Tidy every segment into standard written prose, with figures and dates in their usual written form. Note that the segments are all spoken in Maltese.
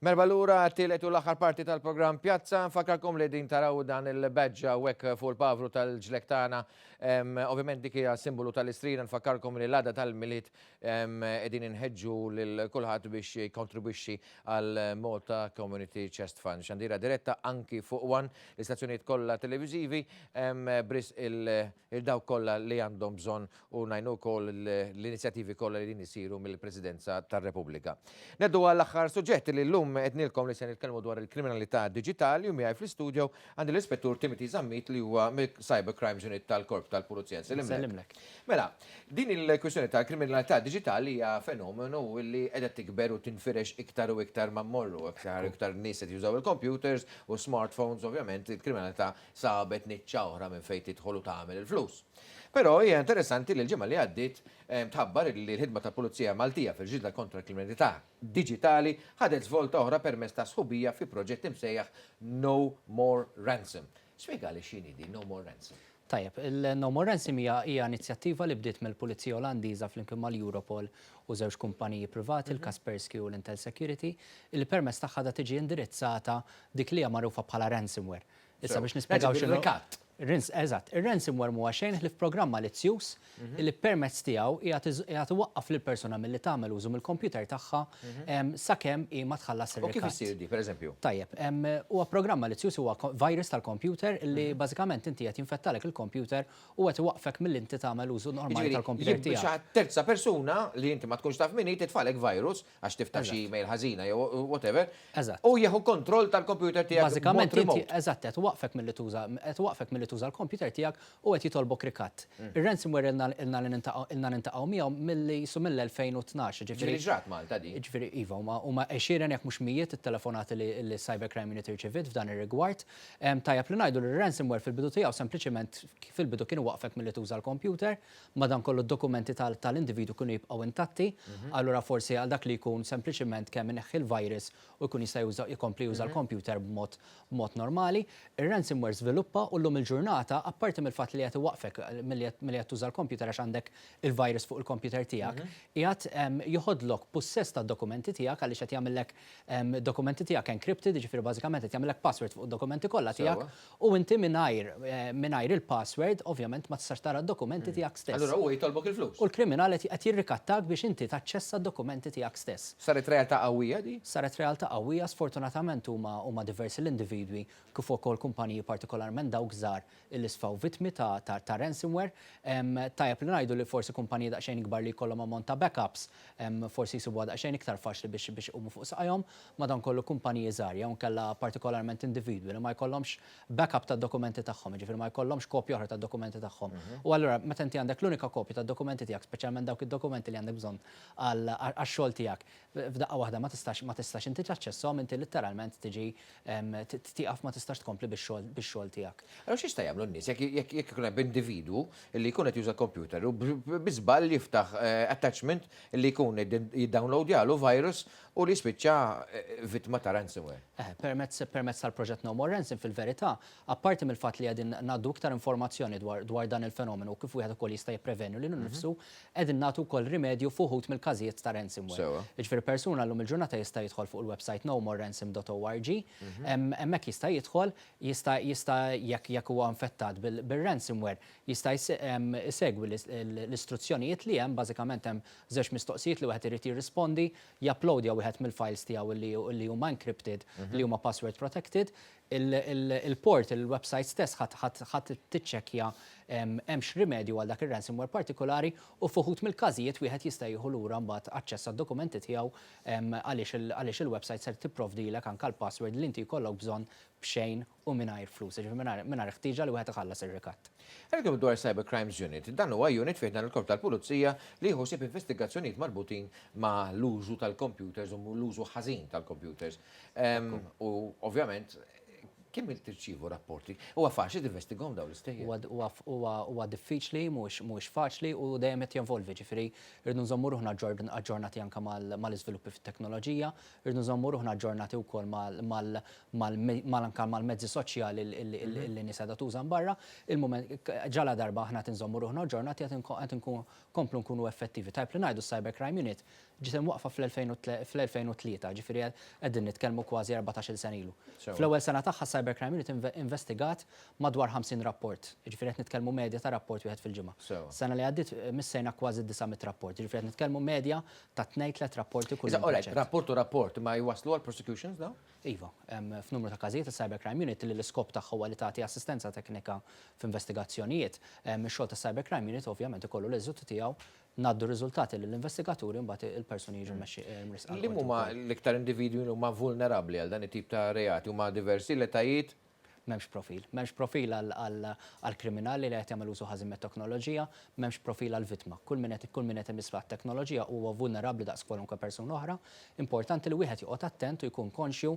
Merba lura għat-tielet u l-aħħar parti tal-programm Pjazza. Nfakkarkom li din taraw dan il-badge hawnhekk fuq il-pavru tal-ġlek tagħna. Ovvjament dik hija simbolu tal-Istrina. Nfakkarkom li l-għada tal-Milied qegħdin inħeġġu lil kulħadd biex jikkontribwixxi għal Malta Community Chest Fund. Xandira diretta anki fuq One, l-istazzjonijiet kollha televiżivi b'risq il-dawk kollha li għandhom bżonn u ngħinu wkoll l-inizjattivi kollha li qegħdin isiru mill-Presidenza tar-Repubblika. Ngħaddu għall-aħħar suġġett li llum għednilkom li se nitkellmu dwar il-kriminalità diġitali u miegħi fl-istudio għandi l-Ispettur Timothy Zammit li huwa mill-Cyber Crimes Unit tal-Korp tal-Pulizija. Nsellimlek. Mela, din il-kwistjoni tal-kriminalità diġitali hija fenomenu li qiegħda tikber u tinfirex iktar u iktar ma mmorru. Iktar u iktar nies qed jużaw il-computers u smartphones, ovvjament il-kriminalità sabet niċċa oħra minn fejn tidħol u tagħmel il-flus. Però hija interessanti li l-ġimgħa li għaddiet tħabbar li l-ħidma tal-Pulizija Maltija fil-ġlieda kontra l-kriminalità diġitali ħadet żvolta oħra permezz ta' sħubija fi proġett imsejjaħ No More Ransom. Spjegali x'inhi din No More Ransom. Tajjeb, il-No More Ransom hija hija inizjattiva li bdiet mill-Pulizija Olandiża flimkien mal-Europol u żewġ kumpaniji privati, il-Kaspersky u l-Intel Security, illi permezz tagħha da tiġi indirizzata dik li hija magħrufa bħala ransomware. Issa biex nispjegaw x'inhu. Rikatt. Eżatt, ir-ransomware mhuwa xejn ħlief programm malizzjuż li permezz tiegħu qiegħed iwaqqaf lill-persuna milli tagħmel użu mill-kompjuter tagħha sakemm hi ma tħallas ir-rikatt. U kif issir di, pereżempju? Tajjeb, huwa programm malizzjuż huwa virus tal-kompjuter li bażikament inti qed jinfettalek il-kompjuter u qed iwaqqfek milli inti tagħmel użu normali tal-kompjuter tiegħek. Jiġifieri terza persuna li inti ma tkunx taf min hi titfagħlek virus għax tiftaħ xi email ħażina jew whatever, u jieħu kontroll tal-kompjuter tiegħek. Bażikament inti eżatt qed iwaqqfek milli tuża qed iwaqqfek milli tuża l-kompjuter tiegħek u qed jitolbok rikatt. Ir-ransomware ilna ilna li niltaqgħu ilna niltaqgħu miegħu milli qisu mill-2012, jiġifieri. Ġifieri ġrat Malta din. Jiġifieri iva, huma huma għexieren jekk mhux mijiet it-telefonati li li s-Cyber Crime Unit irċeviet f'dan ir-rigward. Tajjeb li ngħidu li r-ransomware fil-bidu tiegħu sempliċement fil-bidu kien iwaqqfek milli tuża l-kompjuter, Madankollu d-dokumenti tal-individwu kienu jibqgħu intatti, allura forsi għal dak li jkun sempliċiment kemm ineħħi l-virus u jkun jista' juża jkompli juża l-kompjuter b'mod b'mod normali. Ir-ransomware żviluppa u llum il-ġurnata, apparti mill-fatt li qed iwaqqfek milli milli qed tuża l-kompjuter għax għandek il-virus fuq il-kompjuter tiegħek, qiegħed joħodlok pussess tad-dokumenti tiegħek għaliex qed jagħmillek dokumenti tiegħek encrypted, jiġifieri bażikament qed jagħmillek password fuq id-dokumenti kollha tiegħek u inti mingħajr mingħajr il-password ovvjament ma tistax tara d-dokumenti tiegħek stess. Allura huwa jitolbok il-flus. U l-kriminal qed jirrikattak biex inti taċċessa d-dokumenti tiegħek stess. Saret realtà qawwija di? Saret realtà qawwija, sfortunatament huma huma diversi l-individwi kif ukoll kumpaniji partikolarment dawk żgħar illi sfaw vittmi ta' ta' ransomware. Tajjeb li ngħidu li forsi kumpaniji daqsxejn ikbar li jkollhom ammont ta' backups forsi jsibuha daqsxejn iktar faċli biex biex iqumu fuq saqajhom, madankollu kumpaniji żgħar jew inkella partikolarment individwi li ma jkollhomx backup tad-dokumenti tagħhom, jiġifieri ma jkollhomx kopja oħra tad-dokumenti tagħhom. U allura meta inti għandek l-unika kopja tad-dokumenti tiegħek, speċjalment dawk id-dokumenti li għandek bżonn għal għax-xogħol tiegħek, f'daqqa waħda ma tistax ma tistax inti taċċesshom, inti litteralment tiġi tieqaf ma tistax tkompli bix-xogħol bix-xogħol tiegħek. Allura x'jista' jagħmlu n-nies jekk jekk jekk ikun hemm individwu li jkun qed juża computer u bi żball jiftaħ attachment li jkun jiddownloadjalu virus u li jispiċċa vittma ta' ransomware? Eħe, permezz permezz tal-proġett No More Ransom fil-verità, apparti mill-fatt li qegħdin ngħaddu iktar informazzjoni dwar dwar dan il-fenomenu u kif wieħed ukoll jista' jippreveni lilu nnifsu, Qegħdin nagħtu wkoll rimedju f'uħud mill-każijiet ta' ransomware. Jiġifieri persuna llum il-ġurnata jista' jidħol fuq il-website nomoreransom.org, hemmhekk jista' jidħol, jista' jista' jekk jekk huwa infettat bir-ransomware, jista' jsegwi l-istruzzjonijiet li hemm, bażikament hemm żewġ mistoqsijiet li wieħed irid jirrispondi, japplowdja wieħed mill-files tiegħu li huma encrypted, li huma password protected, Il-port, il-website stess ħa tiċċekkja hemmx rimedju għal dak ir-ransomware partikolari u f'uħud mill-każijiet wieħed jista' jieħu lura mbagħad aċċess għad-dokumenti tiegħu għaliex il-website ser tipprovdilek anke l-password li inti jkollok bżonn b'xejn u mingħajr flus, jiġifieri mingħajr ħtieġa li wieħed iħallas ir-rikatt. Nitkellmu dwar Cyber Crimes Unit. Dan huwa unit fi ħdan il-Korp tal-Pulizija li jieħu ħsieb investigazzjonijiet marbutin ma' l-użu tal-computers u l-użu ħażin tal-computers. U ovvjament Kemm tirċievu rapporti? Huwa faċli tinvestigahom dawn l-istejjer? Huwa diffiċli, mhuwiex faċli u dejjem qed jevolvi, ġifieri rridu nżommu ruħna aġġornati anke mal-iżviluppi fit-teknoloġija, rridu nżommu ruħna aġġornati wkoll mal anke mal-mezzi soċjali li nies qiegħda tuża barra. Il-mument ġala darba aħna qed inżommu ruħna aġġornati qed nkomplu nkunu effettivi. Tajb li ngħidu, Cybercrime Unit ġiet imwaqqfa fl-2003, ġifieri qegħdin nitkellmu kważi 14-il sena ilu. Fl-ewwel sena tagħha Cybercrime Unit investigat madwar 50 rapport, ġifieri qed nitkellmu medja ta' rapport wieħed fil-ġimgħa. Sena li għaddiet missejna kważi 900 rapport, ġifieri qed nitkellmu medja ta' 2-3 rapporti kull. Rapport u rapport ma jwaslu għal prosecutions dawn? Iva, f'numru ta' każijiet il-Cybercrime Unit, li l-iskop tagħha huwa li tagħti assistenza teknika f'investigazzjonijiet, ix-xogħol ta' Cybercrime Unit ovvjament ikollu l-eżitu tiegħu, ngħaddu riżultati lill-investigaturi, mbagħad il-persuni jiġu mressqa. Li huma l-iktar individwi li huma vulnerabbli għal dan it-tip ta' reati? Huma diversi l-etajiet? M'hemmx profil. M'hemmx profil għal kriminali li qed jagħmel użu ħażin mit-teknoloġija, m'hemmx profil għal vittma. Kull min qed imiss teknoloġija huwa vulnerabbli daqs kwalunkwe persuna oħra. Importanti li wieħed joqgħod attent u jkun konxju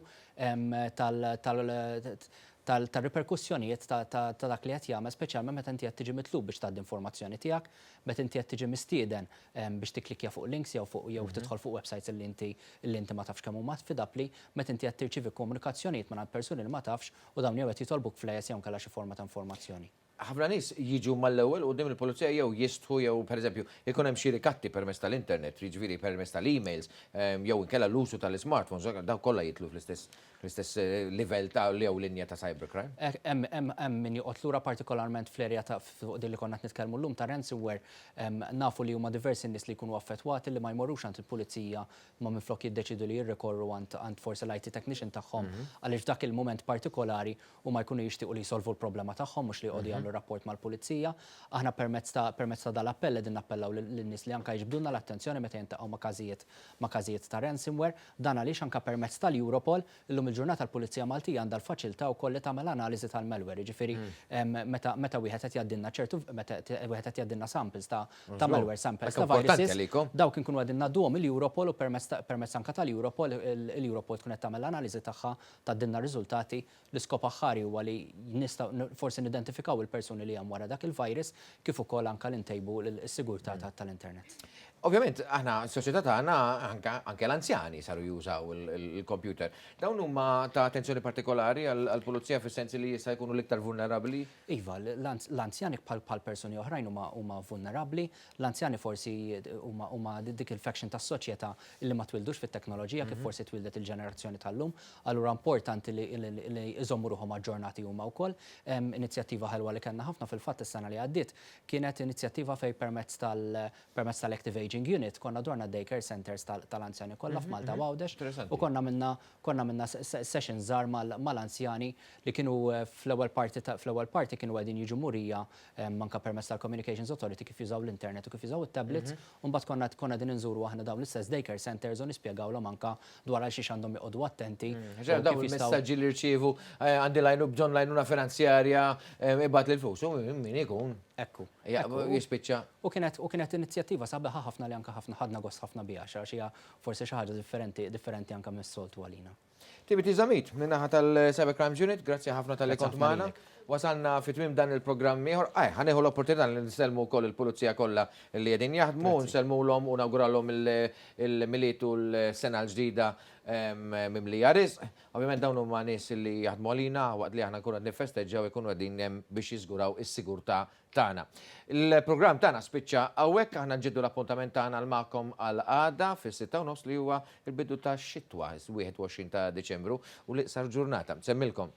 tal-riperkussjonijiet ta' dak li qed jagħmel, speċjalment meta inti qed tiġi mitlub biex tgħaddi informazzjoni tiegħek, meta inti qed tiġi mistieden biex tikklikkja fuq links jew tidħol fuq websites li inti ma tafx kemm huma affidabbli, meta inti qed tirċievi komunikazzjonijiet ma' persuni li ma tafx u dawn jew qed jitolbuk flejjes jew kellha xi forma ta' informazzjoni. Ħafna nies jiġu mal-ewwel quddiem il-pulizija jew jistħu jew, pereżempju, ikun hemm xi rikatti permezz tal-internet, jiġifieri permezz tal-emails, jew inkella l-użu tal-smartphones, dawn kollha jidħlu fl-istess livell ta' jew linja ta' cybercrime. Hemm min joqgħod lura, partikolarment fl-erja ta' fuq din li konna qed nitkellmu llum ta' ransomware, nafu li huma diversi nies li jkunu affettwati li ma jmorrux għand il-pulizija, ma minflok jiddeċidu li jirrikorru għand forsi l-IT technician tagħhom, għaliex f'dak il-moment partikolari huma jkunu jixtiequ li jsolvu l-problema tagħhom, mhux li jqogħdu jagħmlu rapport mal-pulizija. Aħna permezz ta' dal-appell qegħdin nappellaw lin-nies li anke jiġbdulna l-attenzjoni meta jiltaqgħu ma' każijiet ta' ransomware, dan għaliex anke permezz tal-Europol illum il-ġurnata l-Pulizija Maltija għandha l-faċilità wkoll li tagħmel analiżi tal-malware. Jiġifieri meta wieħed qed jgħaddilna ċertu meta wieħed qed jgħaddilna samples ta' malware, samples ta' viruses, dawk inkunu qegħdin ngħadduhom il-Europol u permezz anke tal-Europol, il-Europol tkun qed tagħmel l-analiżi tagħha, tgħaddilna riżultati. L-iskop aħħari huwa li nistgħu forsi nidentifikaw il-persuni li hemm wara dak il-virus, kif ukoll anke li ntejbu l-sigurtà tal-internet. Ovvjament, aħna s-soċjetà tagħna anke l-anzjani saru jużaw il-computer. Dawn huma ta' attenzjoni partikolari għall-pulizija fis-sens li jista' jkunu l-iktar vulnerabbli? Iva, l-anzjani bħal persuni oħrajn huma vulnerabbli, l-anzjani forsi huma dik il-faction tas-soċjetà li ma twildux fit-teknoloġija kif forsi twildet il-ġenerazzjoni tal-lum, allura importanti li iżommu ruħhom aġġornati huma wkoll. Inizjattiva ħelwa li kellna ħafna fil-fatt is-sena li għaddiet kienet inizjattiva fej permezz tal-Active Aging Unit konna dorna daycare centers tal-anzjani kollha f'Malta u Għawdex u konna minna session żgħar mal-anzjani li kienu fl-ewwel parti kienu qegħdin jiġu murija anka permezz tal-Communications Authority kif jużaw l-internet u kif jużaw it-tablets, u mbagħad konna din inżuru aħna dawn l-istess daycare centers u nispjegawlhom anka dwar għal xiex għandhom joqogħdu attenti. Dawn il-messaġġi li rċievu, għandi lajnu bżonn l-għajnuna finanzjarja, ibgħat l-flus, u min ikun? Ekku. Jispiċċa. U kienet inizjattiva sabiħa ħafna li anka ħafna ħadna gost ħafna biha, xi forsi xi ħaġa differenti anka mis-soltu għalina. Timothy Zammit, min-naħa tal-Cyber Crimes Unit, grazzi ħafna talli kont magħna. Wasalna fi tmiem dan il-programm ieħor. Aj, ħa nieħu l-opportunità li nsellmu wkoll il-pulizija kollha li qegħdin jaħdmu, nsellmulhom u nawguralhom il-Milied u l-sena l-ġdida mimlija risq. Ovvjament dawn huma nies li jaħdmu għalina waqt li aħna nkunu qed nifesteġġaw, ikunu qegħdin hemm biex jiżguraw is-sigurtà tagħna. Il-programm tagħna spiċċa hawnhekk, aħna nġeddu l-appuntament tagħna l magħkom għal għada fis-6:30, li huwa il-bidu ta' xitwa, 21 ta' Deċembru, u l-iqsar ġurnata. Nsemmilkom.